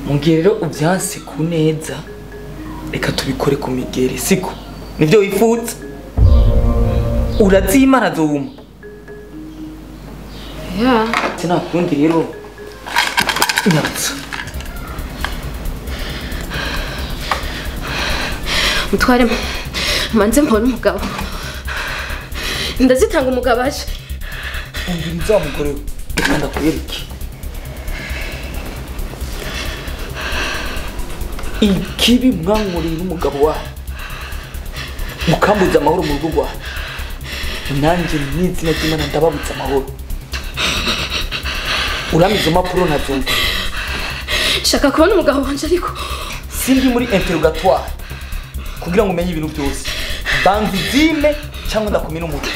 Mu gihe rero ubyanse ku neza, reka tubikore ku migere, siko nibyo wifuza? Urazimana zuma. Ya. Sinakundi rero, nyarutsa. Mutware, manze mbone umugabo. Ndazitanga umugabo aje. Umviriza wa mugore we, reka ndakwereke ikibi mwankoreye n'umugabo wawe, mukambuza amahoro mu rugo rwawe. Nanjye n'izina ry'Imana ndababutse amahoro. Urampa izo mpapuro ntazumva. Shaka kubona umugabo wanje ariko. Sindi muri interrogatoire kugira ngo umenye ibintu byose. Banza uzime cyangwa ndakumena umutwe.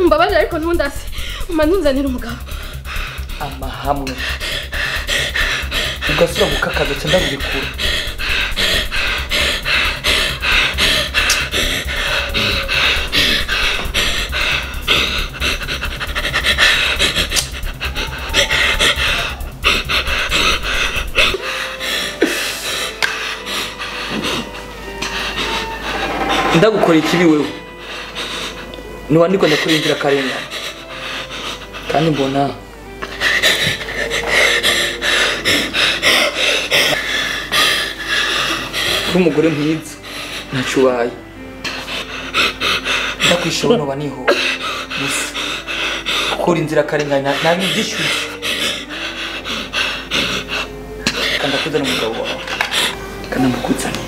Mbabarira, ariko ntundase. Manunzanira umugabo. Amahamwe ugasura gukakaza cyangwa ndarurekura. Ndagukora ikibi wewe niwandikwa, ndakora inzirakarengane kandi mbona uri umugore mwiza, ntacyo ubaye. Ndakwishobora noba nihoha gusa gukora inzirakarengane nta bintu byishyuye. Kandi akuzana umugabo wawe, kandi amukuzanire.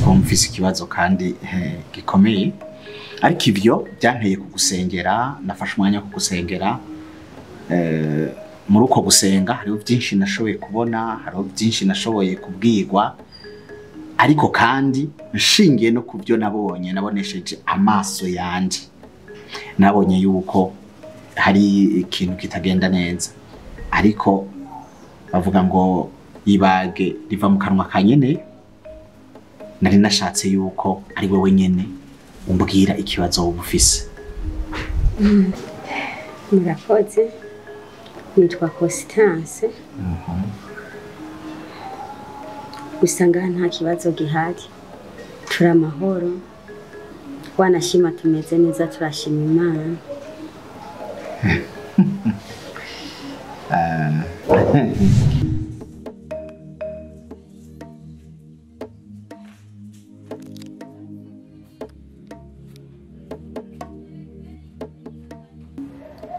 Ko mfise ikibazo kandi gikomeye, ariko ivyo byanteye kugusengera. Nafashe umwanya wo kugusengera. Muri uko gusenga hariho byinshi nashoboye kubona, hariho byinshi nashoboye kubwirwa, ariko kandi nshingiye no ku byo nabonye, nabonesheje amaso yanje, nabonye yuko hari ikintu kitagenda neza. Ariko bavuga ngo ibage riva mu kanwa ka nyene. Nari nashatse yuko ari wowe nyene umbwira ikibazo wowe ufise. Murakoze. Nitwa Constance. Gusa ngaha nta kibazo gihari, turi amahoro, wanashima tumeze neza, turashima Imana.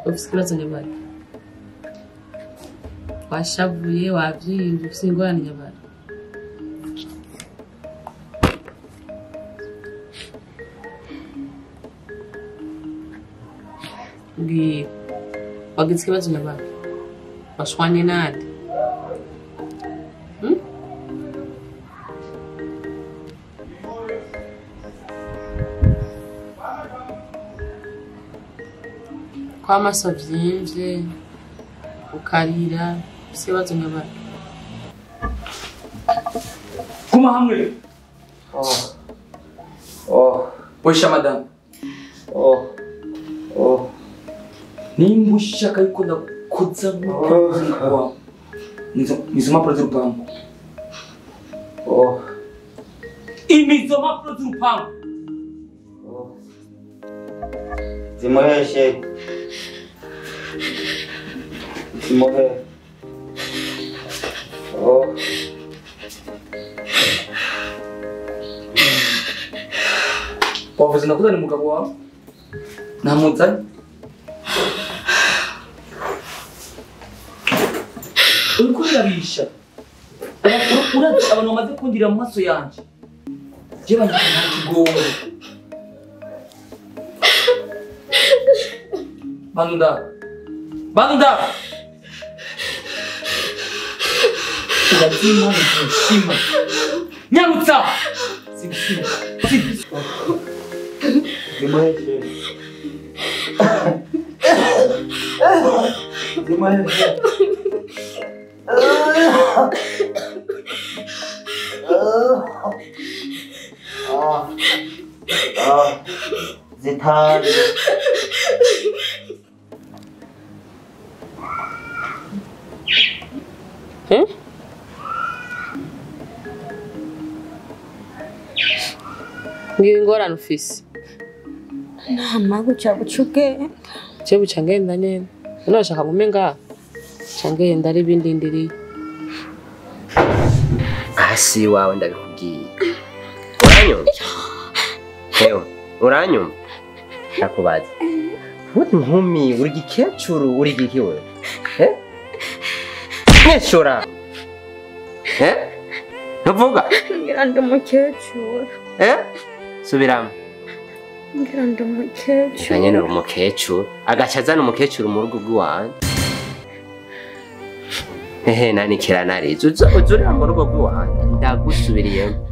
Ufite ikibazo nyabara, washavuye, wabyimbye, ufite ingorane nyabara? Mbwira. Wagize ikibazo na baba? Washwanye nande? Kwa amaso vyimvye ukarira ikibazo na baba? Guma hamwe. Oh. Oh. Oisha madame. Oh. Oh. Nimba ushaka yuko ndakuza nk'uko nizo mpapuro z'urupangu. Oh. Imizo mpapuro z'urupangu. Oh. Zimuheshe. Zimuhe. Oh. Wavuze nakuzana umugabo wawe? Namuzanye? Uriko urabisha. Urazi abantu bamaze kundira mu maso yanje. Je banyita kigongo. Bandunda. Bandunda. Urazima nshima. Nyarutsa. Simshima. Zimuheshe. Zimuheshe. Zitari. Ngira ingorane ufise. Nama guca bucuke. Je buca ngenda nyene. None urashaka ngume ngaha? Buca ngenda ari ibindindiriye. Hasi wawe ndabikubwiye. Uranyumva? Hewe, uranyumva? Ndakubaza. Uri inkumi, uri igikecuru, uri igiki wewe? Eh? Nyeshura. Eh? Ntuvuga? Ngira ndi umukecuru. Eh? Subiramo. Ngira ndi umukecuru. Nyene uri umukecuru. Agaca azana umukecuru mu rugo rw'iwanjye. Ehe, nanikira narize. Uzurira mu rugo rw'iwanjye. Ndagusubiriyemo.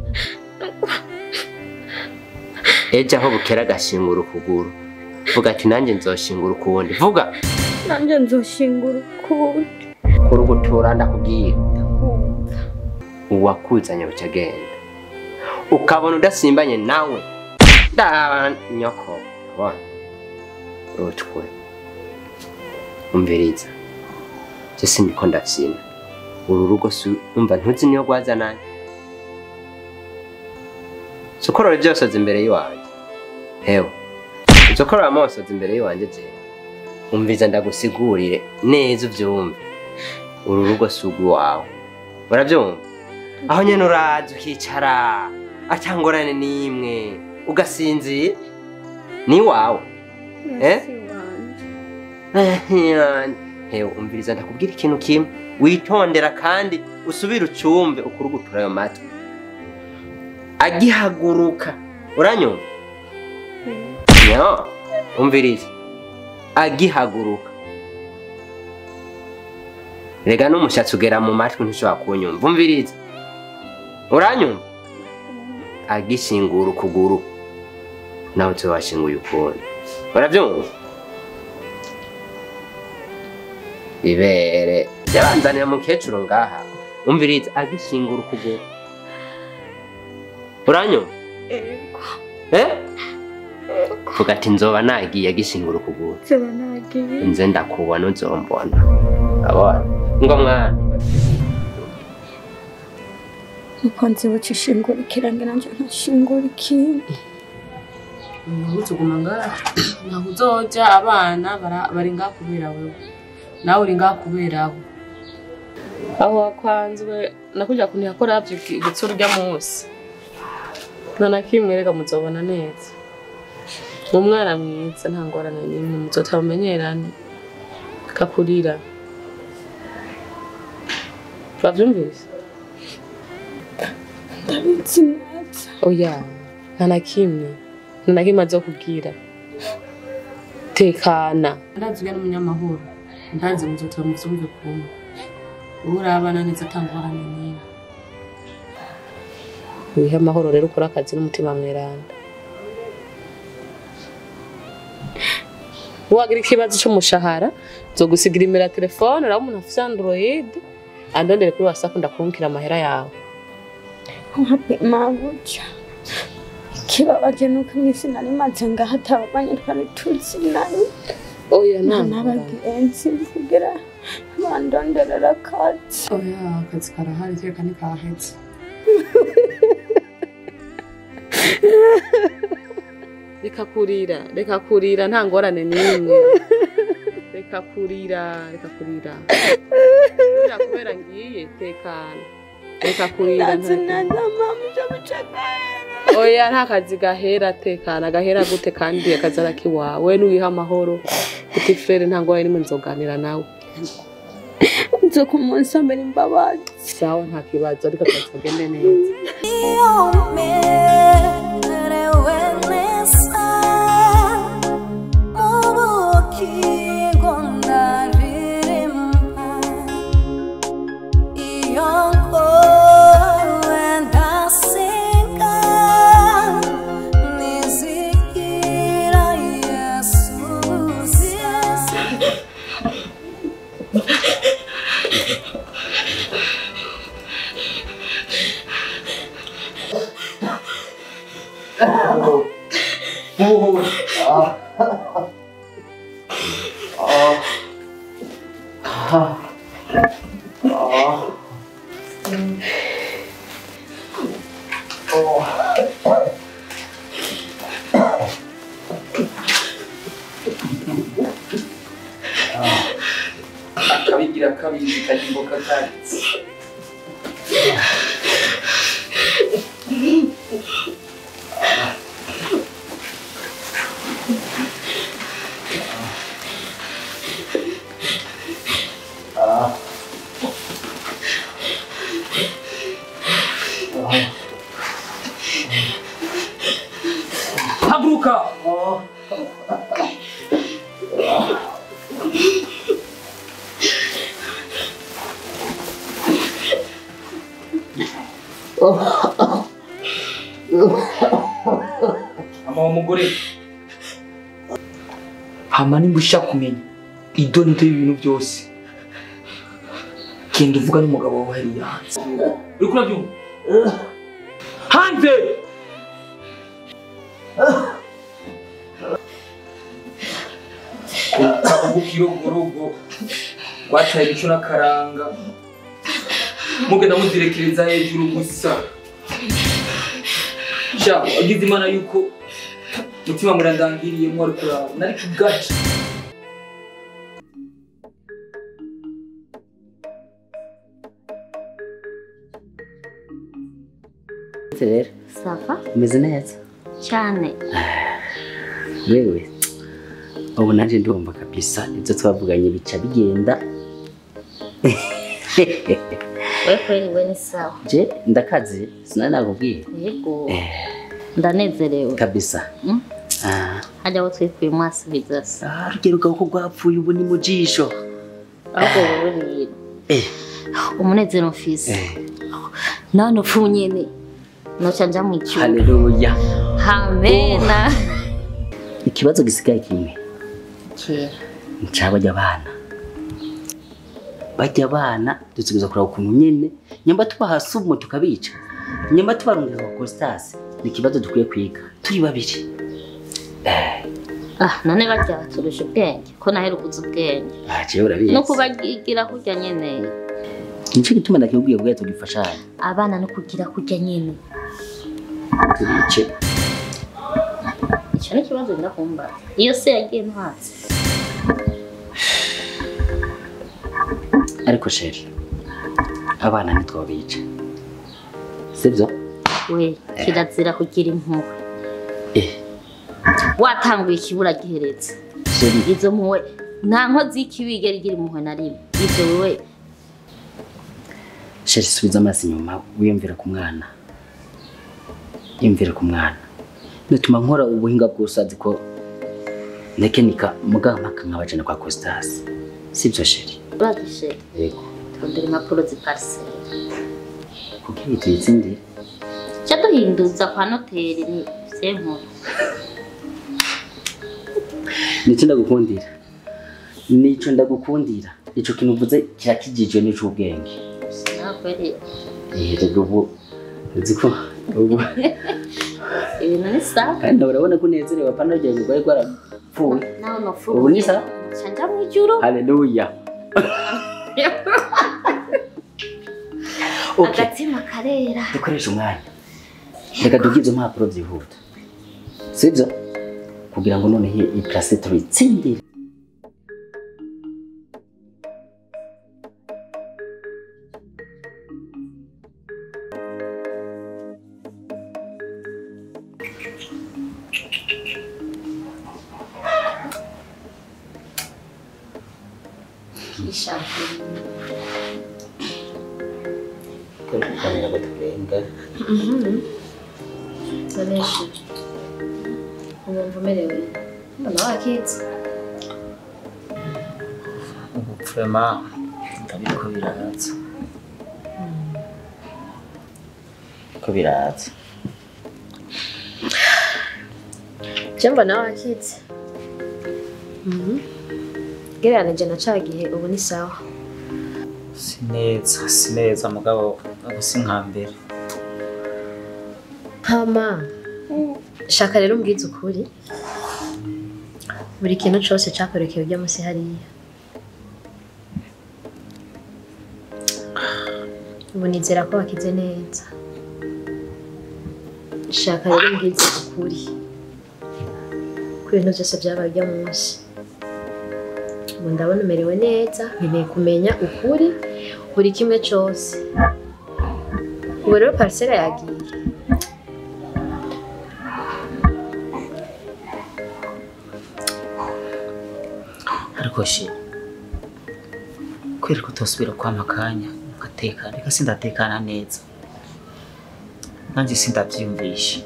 Ejo aho bukera agashingura ukuguru. Vuga ati nanjye nzoshingura ukundi. Vuga. Nanjye nzoshingura ukundi. Kurugutura ndakubwira. Uwakuzanye buca agenda. Ukabona udasimbanye nawe. Ndaba nyoko. Ubona? Urutwe. Umviriza. Je sindiko ndabyina. Uru rugo si umva ntuzi niyo rwazananye. Sukorora byose imbere yiwanje. Hewe. Uzokorora amosozi imbere yiwanje je. Umviza ndagusigurire neza uvyumve. Uru rugo si urwawe. Uravyumva? Aho nyene uraza ukicara atangorane n'imwe ugasinzira ni wawe. Eh? Hewe umviriza ndakubwira ikintu kimwe witondera kandi usubire ucumve ukurugutura ayo matwi. Agihaguruka uranyumva? Yo, umviriza. Agihaguruka. Rega n'umushatsi ugera mu matwi ntushobora kunyumva. Umviriza. Uranyumva? Agishingura ukuguru. Nawe utowashinguye ukundi. Uravyumva? Ibere. Yabanzanira mukecuru ngaha. Umviriza agishingura ukuguru. Uranyumva? Ego. Eh? Vuga ati nzoba nagiye agishingura ukuguru. Nzoba nagiye. Nze ndakubona uzombona. Abona. Ngo mwana. Mukunzi buca ishingura ikirenge nanje nkashingura ikindi. Uzoguma ngaha. Ntabwo uzoja abana bari ngaha kubera wewe. Nawe uri ngaha kubera abo. Aho wakwanzwe nakuja kunihakora igitsura urya munsi. Nta kimwe reka muzobona neza. Umwana mwiza nta ngorane n'imwe muzotamenyerane. Kakurira. Bavyumvise? Ndabizi neza. Oya, nta na kimwe. Nta na kimwe azokubwira. Tekana. Ndazi ugana umunyamahoro. Ndazi muzotora muzumve kumwe. Urabana neza atangorane niwe. Wihe amahoro rero ukora akazi n'umutima mweranda. Wagira ikibazo cy'umushahara nzogusigira imera telefone uraho umuntu afite Android andondere kuri WhatsApp ndakunkira amahera yawe. Happy mabuja. Kibabaje nuko mwisi nari maze ngaha atabanye twari tuzinanye. Oya nta nabagenzi kugira bandonderera akazi. Oya akazi karahari kereka ntikahetse. Reka kurira nta ngorane n'imwe. Reka kurira. Kurira kubera ngiye tekana. Reka kurira. Oya nta kazi gahera tekana gahera gute kandi akazi arakiwawe n'uwiha amahoro. Kuti frere nta ngorane n'imwe nzoganira nawe. Nzokumusabira imbabazi. Sawa nta kibazo ariko akazi kagende neza. Akabigira kabiri kajimbo kakaritse. Haguruka! Ama umugore hama nimba ushaka kumenya idonito y'ibintu byose genda uvuga n'umugabo wawe hariya hanze. Uriko urabyumva? Hanze! Ukirogorogo rwataye imico n'akaranga mugenda muzirekereza hejuru gusa. Sha agize Imana yuko mutima murandangiriyemo ari kuraba nari kugaca. Rero safa umeze neza cyane. Wewe ubu nanje ndumva kabisa ibyo twavuganye bica bigenda. We kweli we ni sawa. Je ndakazi sinari nakubwiye. Yego ndanezerewe kabisa. Hajya aho twikuye mwasubiza se. Rugeruka ko rwapfuye ubu ni mu jisho. Ahubwo wowe rero umunezero mfise none upfu nyene noca nja mu cyumba. Haleluya. Amena. Ikibazo gisigaye kimwe. Nca bajya abana dutegerezwa kuraba ukuntu nyene nyamba tubaha sumu tukabica nyamba tubarungika kwa Costas. Ni ikibazo dukwiye kwiga turi babiri. None barya baturusha ubwenge ko naherukuza ubwenge. Jewe urabizi. No kubagira kurya nyene. Nico gituma ndakubwiye bwaye tugifashanya. Abana no kugira kurya nyene. Tubice. Ico ni ikibazo ndakumbaza. Iyo se yagiye ntwatsi. Ariko sheri abana ntitwobica. Sibyo? We kirazira kugira impuhwe. Watanguye ikibura giheretse. Izo mpuhwe nta nkozi y'ikibigera igira impuhwe na rimwe. Ivyo wewe Sheri subiza amaso inyuma wiyumvira ku mwana. Yumvira ku mwana. Nituma nkora ubuhinga bwose azi ko Nekenika mugabo mpaka nkabajana kwa Costas. Sibyo chérie? Urazi chérie? Yego. Turondera impapuro z'iparcelle. Kugira tuyitsindire. Ca duhinduza kwa noteri ni senkuru. Nico ndagukundira. Nico ndagukundira. Ico kintu uvuze kirakijijwe n'icubwenge. Sinakweri. Rego ubu uzi ko ubu ibintu ni sawa. Kandi urabona ko unezerewe apana rya ngo rwari rwarapfuye. Naho nopfuye. Ubu ni sawa? Canja mu ijuru. Haleluya. Okay. Agatima karera. Dukoresha umwanya. Reka dugize izo mpapuro byihuta. Sibyo? Kugira ngo none iyi place tuyitsindire. Nanesha ubu umerewe mbona wakitse ubu vraiment ndabiko biraza ko biraza je mbona wakitse gereranije na ca gihe ubu ni sawa sineza mugabo ubu si nka mbere hama shaka rero umbwize ukuri buri kintu cose cakorekeye urya musi hariya ubu nizera ko wakize neza shaka rero umbwize ukuri ko ibintu vyose vyabaye urya munsi ubu ndabona umerewe neza nkeneye kumenya ukuri buri kimwe cose ubu rero parcelle yagiye ariko she kwereka utosubira kwama akanya ugatekana reka sindatekana neza nanjye sindabyiyumvisha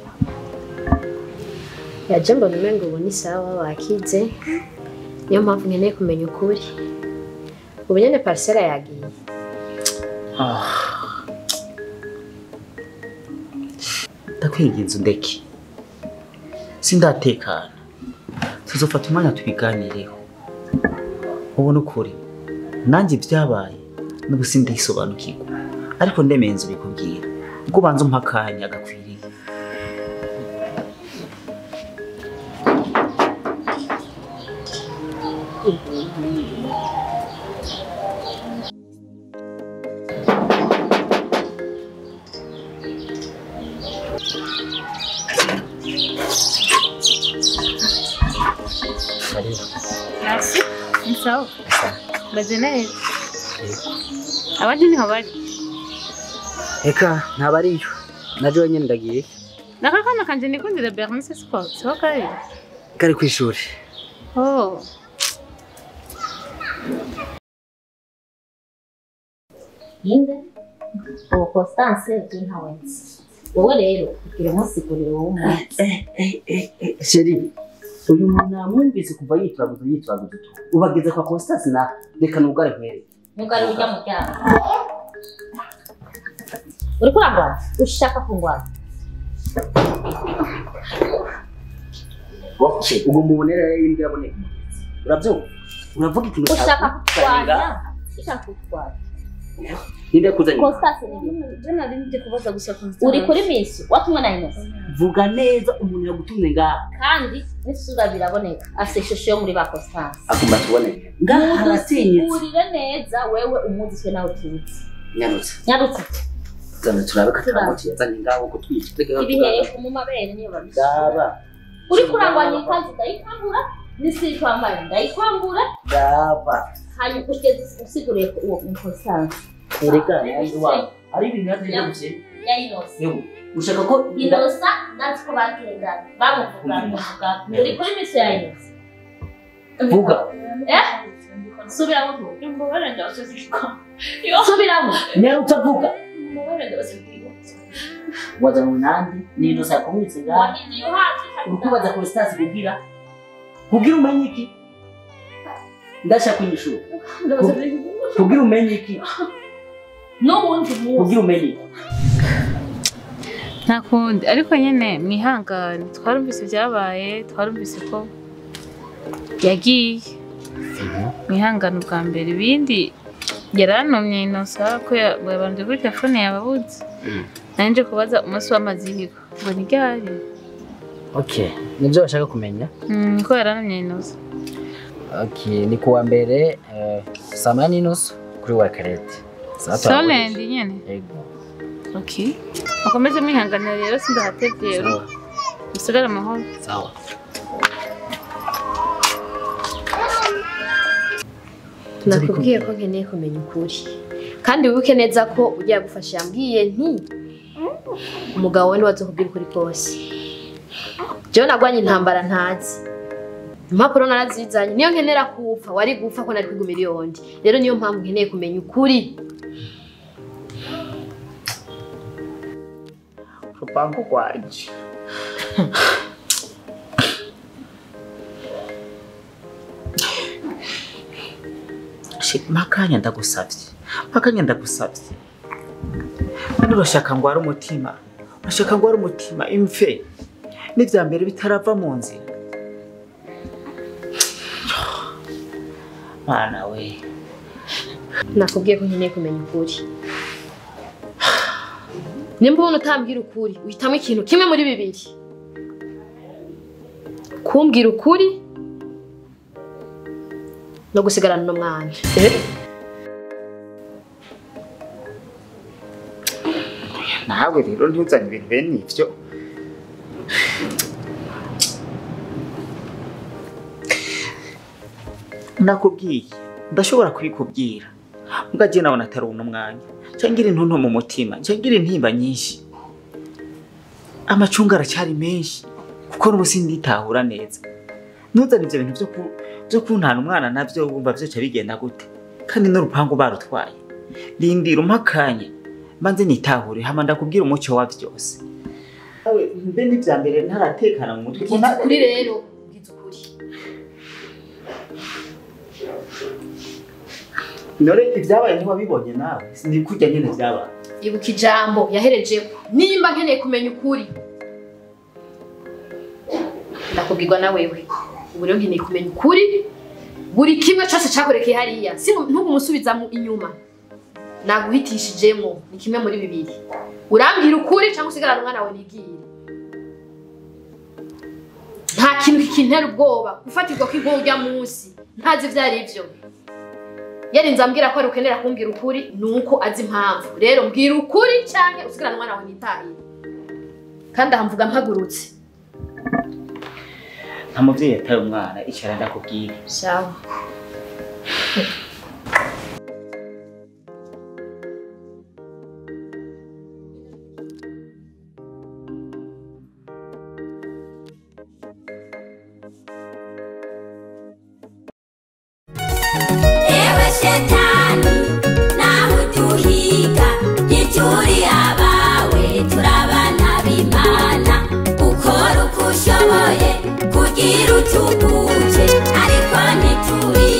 yaje mbona umengo ubu ni sawa wakize niyo mpamvu nkeneye kumenya ukuri ubu nyene parcelle yagiye ndakwinginze undeke sindatekana tuzofata umwanya tubiganireho ubona ukuri nanjye byabaye n'ubu sindisobanukirwa ariko ndemeye nzu bikubwira ubwo ubanza umpa akanya gakwiriye Merci. Ni sawa. Meze neza. Abandi niho bari. Eka ntabariyo. Naje wenyine ndagiye. Naka kana kanje nikundira Bernice siko. Siko kari. Kari kwishuri. Oh. Inde uwo Constance ntawe nzi. Wowe rero kugira umusigurire wowe umunsi. Chérie, uyu muntu namwumvise kuva yitwaguza ubageze kwa Constance na reka nugare nkwereke. Nugare ujya mu cyaro. Uriko urangwana? Ushaka kungwana? Okay, ubwo mubonera rero imbwa yaboneka umugezi. Urabyumva? Uravuga ikintu ushaka kutwanya. Ushaka kutwanya. Ninde kuzanye? Constance ni Je nari ndi kubaza gusa Constance. Uri kuri misi watumwe na Innocent. Vuga neza umuntu yagutumye ngaha. Kandi n'isura biraboneka. Afise ishusho yo muri ba Constance. Agomba tuboneke. Ngaha haratinyitse. Urire neza wewe umuzi twe nawe tuzi. Nyarutse. Nyarutse. Zana turabe katamuti yazanye ngaho kutwica. Ibihehe mu mabere niyo babishyira. Daba. Uri kurangwanya ikanzu ndayikwambura n'isiri twambaye ndayikwambura. Daba. Hanyuma ugeze usiguriye uwo Constance. Erega yanzu wa. Ari ibintu yateye ya Innocent. Yewe ushaka ko Innocent ndazi ko bagendana bamuvuga uri kuri misi ya Innocent. Vuga. Subiramo tu. Subiramo. Nyarutse avuga. Wazana nande ni Innocent akumwitse ngaha. Urukubaza Constance kugira Kugira umenye iki? Ndashaka kunyishura. Kugira umenye iki? N'uwundi munsi. Kugira umenye iki? Nta kundi ariko nyene mwihangane twarumvise ibyabaye twarumvise ko yagiye mwihangane ubwa mbere ibindi yarantumye inosa ko yabanje kuri telefone yababuze nanje kubaza umunsi w'amaziko ngo ni ryari. Okay, nibyo bashaka kumenya? Ko yarantumye inosa. Okay, ni kuwa mbere saa 8:30 kuri wa karete. Solendi nyene? Yego. Okay. Mukomeze mwihanganira rero sindahatevye. Musigare amahoro. Sawa. Nakubwiye ko nkeneye kumenya ukuri. Kandi wibuke neza ko ugiye gufasha yambwiye nti umugabo we niwe azokubwira ukuri kose. Jewe nagwanye intambara ntazi. Impapuro narazizanye niyo nkenera kupfa wari gupfa ko nari kwigumira iyondi. Rero niyo mpamvu nkeneye kumenya ukuri. Urupangu rwanje. Makanya ndagusavye. Makanya ndagusavye. None urashaka ngo ari umutima. Urashaka ngo ari umutima imfe. N'ivya mbere bitarava mu nzira. Mana we. Nakubwiye ko nkeneye kumenya ukuri. Nimba ubona utambwira ukuri, uhitamo ikintu kimwe muri bibiri. Kumbwira ukuri no gusigarana n'umwana. Nawe rero ntuzanye ibintu bene ivyo. Nakubwiye, ndashobora kubikubwira. Mbwa je nawe natari uno mwanya. Ngira intuntu mu mutima, ngira intimba nyinshi. Amacunga aracyari menshi kuko n'ubu sinditahura neza. Ntuzane ivyo bintu byo kuntana umwana navyo wumva vyoca bigenda gute? Kandi n'urupangu barutwaye. Rindira umpakanye mbanze nitahure hama ndakubwira umucyo wa vyose. Nawe mbe n'ivya mbere ntaratekana mu mutwe. Kuri rero bwiza ukuri. Nore ibyabaye ntiwabibonye nawe ni kujya nyene byabaye. Ibuka ijambo yaherejeko nimba nkeneye kumenya ukuri ndakubwirwa na wewe. Ubu rero nkeneye kumenya ukuri buri kimwe cyose cyakorekeye hariya si ntugumusubiza mu inyuma naguhitishijemo ni kimwe muri bibiri. Urambwira ukuri cyangwa usigarana umwana wawe nigire. Nta kintu kikintera ubwoba gufatirwa kw'inkoho munsi ntazi ivyari ivyo. Yarinze ambwira ko ari ukenera kumbwira ukuri nuko azi impamvu. Rero mbwira ukuri cyangwa usigarana umwana wawe nitahire. Kandi aha mvuga mpagurutse. Nta muvyeyi yataye umwana icara ndakubwira. Sawa. Ewe shetani nawe uduhiga ntituri abawe turabana b'Imana ukora uko ushoboye kugira utuguje ariko ntituri